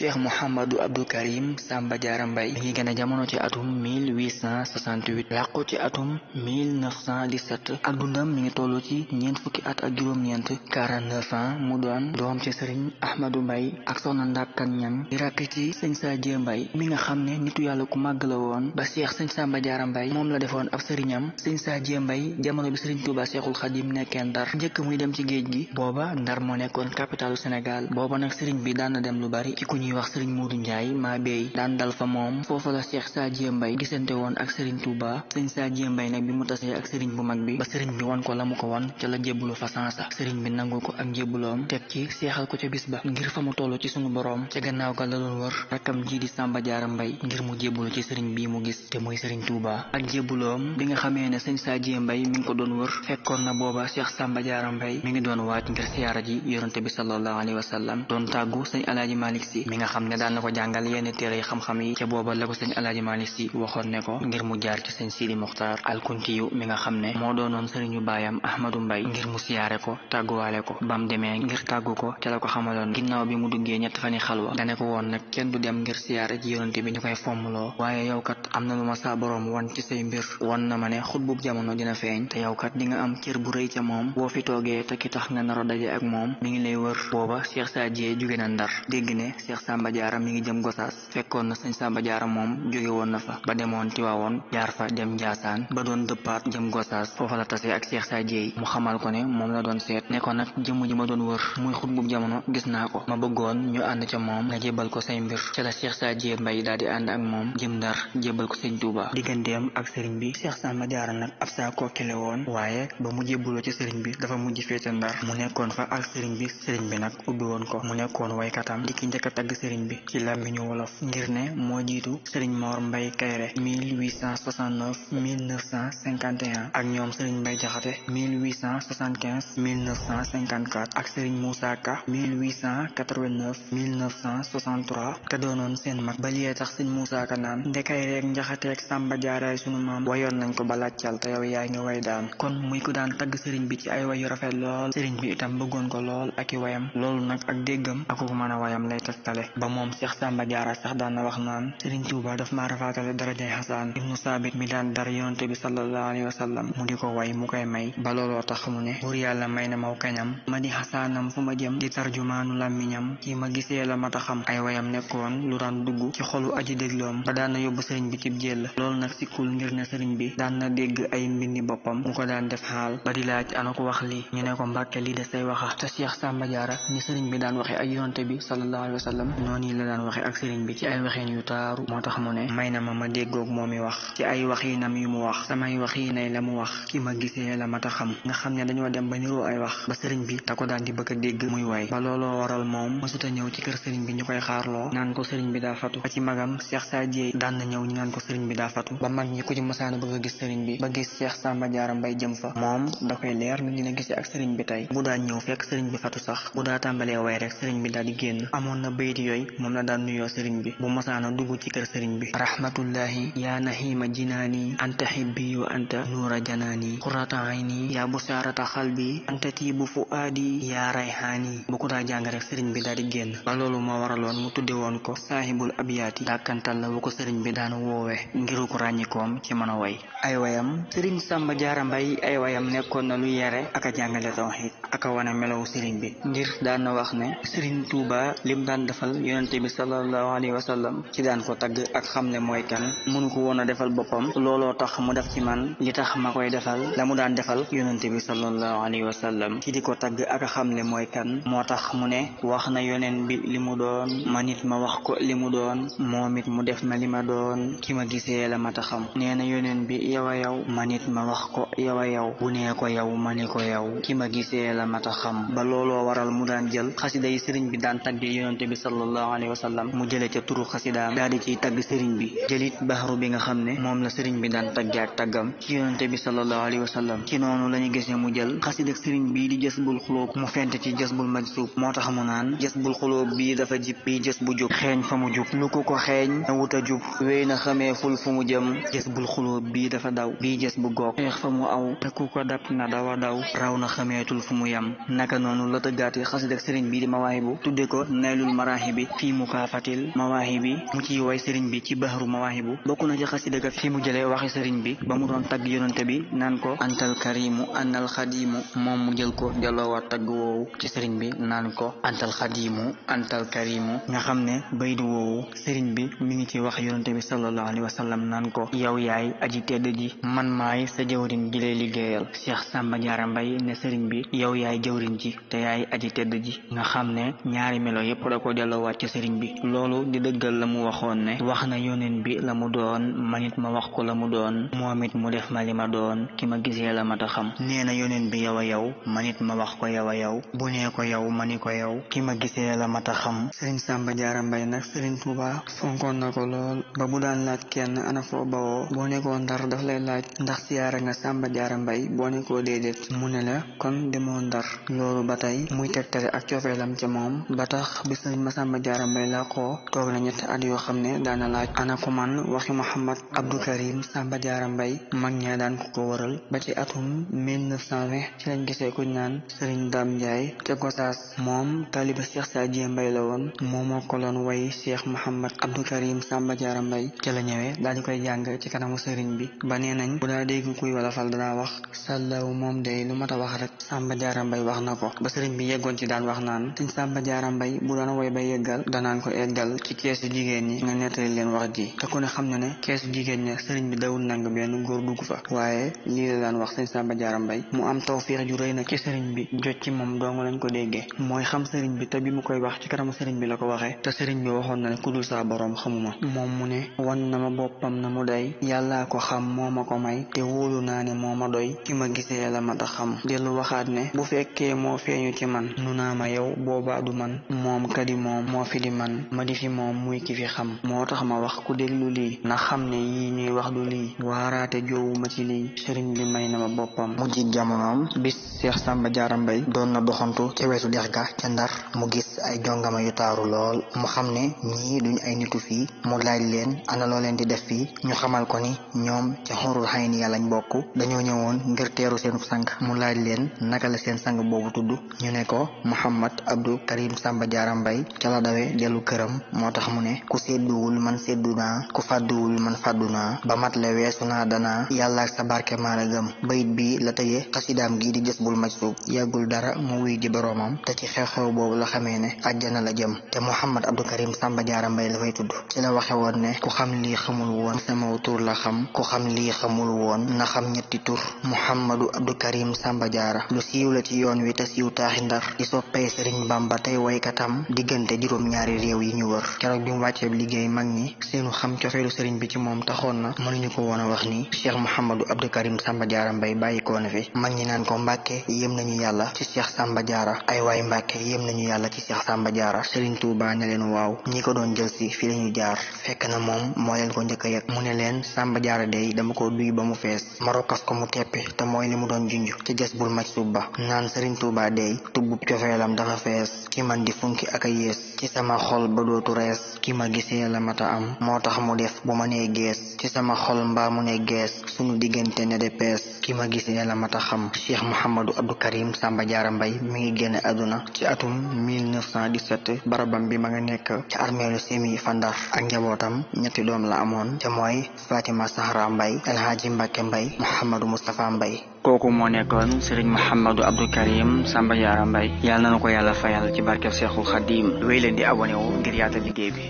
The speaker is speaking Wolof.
Cheikh Mouhamadou Abdou Karim Samba Diarra Mbaye mi ngi gën a jamono ci atum 1868 làqu ci atum 1917 ak dundam mi ngi toll ci ñeent fukki at ak juróom-ñeent 49 ans mu doon doom ci sëriñ Ahmadou Mbaye ak soxna Ndakkan Ñang di rakk ci sëñ Sadie Mbaye mi nga xam ne nitu yàlla ku màgg la woon ba Cheikh sëñ Samba Diarra Mbaye moom la defoon ab sëriñam. sëñ Sadie Mbaye jamono bi sëriñ Touba Cheikhul Khadim nekkee Ndar njëkk muy dem ci géej gi booba Ndar moo nekkoon capitalu Sénégal booba nag sëriñ bi daan na dem lu bari ci ku ñuy wax sëriñ Modou Ndiaye maa beey daan dal fa moom foofa la Cheikh Sadie Mbaye gisante woon ak sëriñ Touba. sëñ Sadie Mbaye nag bi mu tasee ak sëriñ bu mag bi ba sëriñ bi won ko la mu ko won ca la jébbalu fa sansa sëriñ bi nangul ko ak njébbuloom teg ci seexal ko ca bis ba ngir fa mu toll ci sunu boroom ca gannaaw ga la doon wër rakkam ji di Samba Diarra Mbaye ngir mu jébbalu ci sëriñ bii mu gis te muy sëriñ Touba. ak jébbuloom bi nga xamee ne sëñ Sadie Mbaye mi ngi ko doon wër fekkoon na booba Cheikh Samba Diarra Mbaye mi ngi doon waaj ngir siyaara ji yonante bi sallallahu alayhi wa sallam doon tàggu sëñ Alaaji Malick Si mi nga xam ne daan na ko jàngal yenn téere yi xam-xam yi ca booba la ko sëñ Alaaji Malick Si waxoon ne ko ngir mu jaar ci sëñ Sidi Muxtaar alkuntiyu mi nga xam ne moo doonoon sëriñu baayam Ahmadou Mbaye ngir mu siyaare ko tàgguwaale ko bam demee ngir tàggu ko ca la ko xamaloon ginnaaw bi mu duggee ñett fani xalwa dane ko woon nag kenn du dem ngir siyaare ji yonante bi ñu koy fommloo waaye yow kat am na lu ma saa boroom wan ci say mbir wan na ma ne xutbub jamono dina feeñ te yow kat di nga am cër bu rëy ca moom boo fi toogee te ki tax nga naro daje ak moom mi ngi lay wër. booba Cheikh Sadie jóge na Ndar dégg ne Cheikh Samba Diarra mi ngi jëm Gosaas fekkoon na sëñ Samba Diarra moom jóge woon na fa ba demoon Tiwaawoon jaar fa dem Njaasaan ba doon dëppaat jëm Gosaas foofa la tase ak Cheikh Sadie mu xamal ko ne moom la doon seet ne ko nag jëmm ji ma doon wër muy xutbub jamono gis naa ko ma bëggoon ñu ànd ca moom nga jébbal ko say mbir ca la Cheikh Sadie Mbaye daal di ànd ak moom jëm Ndar jébbal ko sëñ Touba. digganteem ak sëriñ bi Cheikh Samba Diarra nag ab saa kookile woon waaye ba mu jébbaloo ci sëriñ bi dafa mujj féete Ndar mu nekkoon fa ak sëriñ bi nag ubbi woon ko mu nekkoon waykatam di ki njëkk a tagg sëriñ bi ci làmmiñu wolof ngir ne moo jiitu sëriñ Mor Mbaye Kayre 1869 1951 ak ñoom sëriñ Mbaye Jaxate 1875 1954 ak sëriñ Moussa Ka 1889 1963 te doonoon seen mag ba liyee tax sëriñ Moussa Ka naan ndekay reek njaxateek Samba Diarra sunu maam wayoon nañ ko ba laccal te yow yaa ngi way daan kon muy ku daan tagg sëriñ bi ci ay way yu rafet lool sëriñ bi itam bëggoon ko lool ak i wayam loolu nag ak déggam ak ku mën a wayam lay tegtale ba moom Cheikh Samba Diarra sax daan na wax naan sëriñ Touba daf maa rafaatale darajay Xasaan ibnu Saabit mi daan dara yonante bi sallallahu alayhi wa sallam mu di ko way mu koy may ba looloo tax mu ne buur yàlla may na maw kañam ma di xasaanam fu ma jëm di tarjumaanu làmmiñam ci ma gisee la mata xam ay wayam nekkoon lu daan dugg ci xolu aji dégloom ba daan na yóbbu sëriñ bi cib jël loolu nag sikkul ngir ne sëriñ bi daan na dégg ay mbindi boppam mu ko daan def xaal ba di laaj ana ko wax li ñu ne ko mbàkke lii de say waxa te Cheikh Samba Diarra ni sëriñ bi daan waxe ak yonante bi sallallahu alayhi wa sallam noonu la daan waxe ak sëriñ bi ci ay waxeen yu taaru moo tax mu ne may na ma déggoog moomi wax ci ay waxiinam yu mu wax samay waxiinay la mu wax ki ma gisee la mata xam nga xam ne dañoo dem ba niroo ay wax ba sëriñ bi da ko daan di bëgg a dégg muy way ba looloo waral moom mësuta ñëw ci kër sëriñ bi ñu koy xaarloo naan ko sëriñ bi daa fatu ba ci magam Cheikh Sadie daan na ñëw ñu naan ko sëriñ bi daa fatu ba mag ñi ku ci mësaana bëgg a gis sëriñ bi ba gis Cheikh Samba Diarra Mbaye jëm fa moom da koy leer ni dina gisee ak sëriñ bi tey bu daan ñëw fekk sëriñ bi fatu sax bu daa tàmbalee way rek sëriñ bi daal di génn amoon na bayti yooyu moom la daan nuyoo sëriñ bi bu mësaana dugg ci kër sëriñ bi rahmatullahi yaa nahima jinaani anta hibbi wa anta nuura janaani qurrata ayni yaa busharata xalbi anta tiibu fuaadi yaa rayhaani bu ko daa jàng rek sëriñ bi daal di génn ba loolu moo waraloon mu tudde woon ko saahibul abiyaati dàkkantal la wu ko sëriñ bi daan woowe ngiru ko ràññikoom ci mën a way ay wayam sëriñ Samba Diarra Mbaye ay wayam nekkoon na lu yere ak a jàngale tawxiid ak a wane melow sëriñ bi ngir daan na wax ne sëriñ Touba lim daan defal yonente bi sallallahu alayhi wa sallam ci daan ko tagg ak xam ne mooy kan mënu ko woon a defal boppam looloo tax mu def ci man li tax ma koy defal la mu daan defal yonente bi sallallahu alayhi wa sallam ci di ko tagg ak a xam ne mooy kan moo tax mu ne wax na yoneen bi li mu doon man it ma wax ko li mu doon moom it mu def ma li ma doon ki ma gisee la mata xam nee na yoneen bi yow a yow man it ma wax ko yow a yow bu nee ko yow ma ni ko yow ki ma gisee la mata xam ba looloo waral mu daan jël xasida yi sëriñ bi daan tagge yonente bi sallallahu alayhi wa sallam mu jële ca turu xasidaam daal di ciy tagg sëriñ bi jëlit baxaru bi nga xam ne moom la sëriñ bi daan tagge ak taggam ci yonente bi sallallahu alayhi wa sallam ci noonu lañu gisee mu jël xasida sëriñ bi di Jazbul Xuloob mu fent ci Jazbul Majzuub moo tax mu naan Jazbul Xuloob bii dafa jib bii jës bu jub xeeñ fa mu jub lu ko xeeñ na wuta jub wéy na xamee ful fu mu jëm Jazbul Xuloob bii dafa daw bii jës bu goog xeex fa mu aw te ku ko dab na dawa daw raw na xameetul fu mu yem naka noonu la tëggaati xasida sëriñ bi di Mawaahibu tudde ko Naylul Maraahibu mawaahibi fi mukaafatil mawaahibi mu ciy way sëriñ bi ci bahru mawaahibu bokk na ci xasida ga fi mu jëlee waxi sëriñ bi ba mu doon tagg yonante bi naan ko antal karimu annal xadimu moom mu jël ko delloowaat tagg woowu ci sëriñ bi naan ko antal xadimu antal karimu nga xam ne baydu woowu sëriñ bi mi ngi ci wax yonante bi sallallahu alayhi wa sallam naan ko yow yaay aji tedd ji man maay sa jawriñ ji lay liggéeyal Cheikh Samba Diarra Mbaye ne sëriñ bi yow yaay jawriñ ji te yaay aji tedd ji nga xam ne ñaari melo yépp da ko delloowaat ci sëriñ bi loolu di dëggal la mu waxoon ne wax na yoneen bi la mu doon manit ma wax ko la mu doon moom it mu def ma li ma doon ki ma gisee la mata xam nee na yoneen bi yow a yow manit ma wax ko yow a yow bu nee ko yow ma ni ko yow ki ma gisee la mata xam sëriñ Samba Diarra Mbaye nag sëriñ Tuuba fonkoon na ko lool ba bu daan laaj kenn ana foo bawoo boo nekkoo Ndar daf lay laaj ndax siyaara nga Samba Diarra Mbaye boo nekkoo déedéet mu ne la kon demoo Ndar loolu ba tey muy tegtale ak cofeelam ca moom ba tax bi sëriñ Masamba Diarra Mbaye la ko toog na ñetti at yoo xam ne daana laaj ana ko man waxi Mouhamad Abdou Karim Samba Diarra Mbaye mag ñaa daan ko waral ba ci atum 1920 ci lañ gisee kuñ naan sëriñ Dame Ndiaye ca Gosaas moom taaliba Cheikh Sadji Mbaye la woon moo mokkaloon way Cheikh Mouhamad Abdou Karim Samba Diarra Mbaye ca la ñëwee daal di koy jàng ci kanamu sëriñ bi ba nee nañ bu daa dégg kuy wala fal danaa wax sàllaw moom day lu mat a wax rek Samba Diarra Mbaye wax na ko ba sëriñ bi yeggoon ci daan wax naan sëriñ Samba Diarra Mbaye bu daan woy ba yeggal danaan ko eggal ci keesu jigéen ñi nga nettali leen wax ji te ku ne xam na ne keesu jigéen ña sëriñ bi dawul nang benn góor dugg fa waaye lii la daan wax sëriñ Samba Diarra Mbaye mu am tawfiix ju rëy nag ci sëriñ bi jot ci moom dong lañ ko déggee mooy xam sëriñ bi te bi mu koy wax ci kanamu sëriñ bi la ko waxee te sëriñ bi waxoon na ne ku dul saa boroom xamuma moom mu ne wan na ma boppam na mu day yàllaa ko xam moo ma ko may te wóolu naa ne moo ma doy ki ma gisee la ma ta xam dellu waxaat ne bu fekkee moo feeñu ci man nu naa ma yow boobaa du man moom kadi moom moo fi di man ma di fi moom muy ki fi xam moo tax ma wax ku déglu lii na xam ne yii ñuy wax du lii waaraate joowuma ci lii sëriñ bi may na ma boppam mu jig jamonoom bis Cheikh Samba Diarra Mbaye doon na doxantu ca wetu dex ga ca Ndar mu gis ay jongama yu taaru lool mu xam ne ñii duñ ay nitu fii mu laaj leen ana loo leen di def fii ñu xamal ko ni ñoom ca xurul xayni ya lañ bokk dañoo ñëwoon ngir teeru seenu sang mu laaj leen naka la seen sang boobu tudd ñu ne ko Mouhamad Abdou Karim Samba Diarra Mbaye ca la dawe dellu këram moo tax mu ne ku sedduwul man seddu naa ku fàdduwul man fàddu naa ba mat la weesu naa danaa yàlla ak sa barke maa la gëm bayit bi la tëje xasidaam gi di jës bul maj suub yàggul dara mu wuy ji boroomam te ci xew-xew boobu la xamee ne àjjana la jëm te Mouhamad Abdou Karim Samba Diarra Mbaye la fay tudd ci la waxe woon ne ku xam lii xamul woon sama tur la xam ku xam lii xamul woon na xam ñetti tur Mouhamadu Abdou Karim Samba Diarra lu siiw la ci yoon wi te siiw taaxi Ndar di soppee Sëriñ Bamba tey waykatam diggante juróom-ñaari réew yi ñu wër keroog bi mu wàccee liggéey mag ñi seenu xam cofeelu sëriñ bi ci moom taxoon na mënuñu ko woon a wax ni Cheikh Mouhamadu Abdou Karim Samba Diarra Mbaye bàyyi ko na fi mag ñi naan ko Mbàkke yéem nañu yàlla ci Cheikh Samba Diarra ay waay Mbàkke yéem nañu yàlla ci Cheikh Samba Diarra Sëriñ Tuuba ne leen waaw ñi ko doon jël si fi lañu jaar fekk na moom moo leen ko njëkk a yëg mu ne leen Samba Diarra day dama ko duy ba mu fees ma rokkas ko mu teppi te mooy li mu doon junj ci jës bul maj suub ba naan Sëriñ Tuuba day tubbub cofeelam dafa fees ki man di funki ak a yées ci sama xol ba dootu rees ki ma gisee la mata am moo tax mu def bu ma nee gees ci sama xol mbaa mu ne gees sunu diggante ne de pees ki ma gisee la mata xam Cheikh Mouhamadu Abdou Karim Samba Diarra Mbaye mi ngi génn àdduna ci atum 1917 barabam bi ma nga nekk ci armeelu Semi fa Ndar ak njabootam ñetti doom la amoon te mooy Fatima Sahra Mbaye El Hadji Mbacke Mbaye Mouhamadou Moustapha Mbaye kooku moo nekkoon Serigne Mouhamadu Abdou Karim Samba Diarra Mbaye yàlla na ko yàlla fayal ci barkeb Seexul Xadim wéy leen di abonné wu ngir yaatal liggéey bi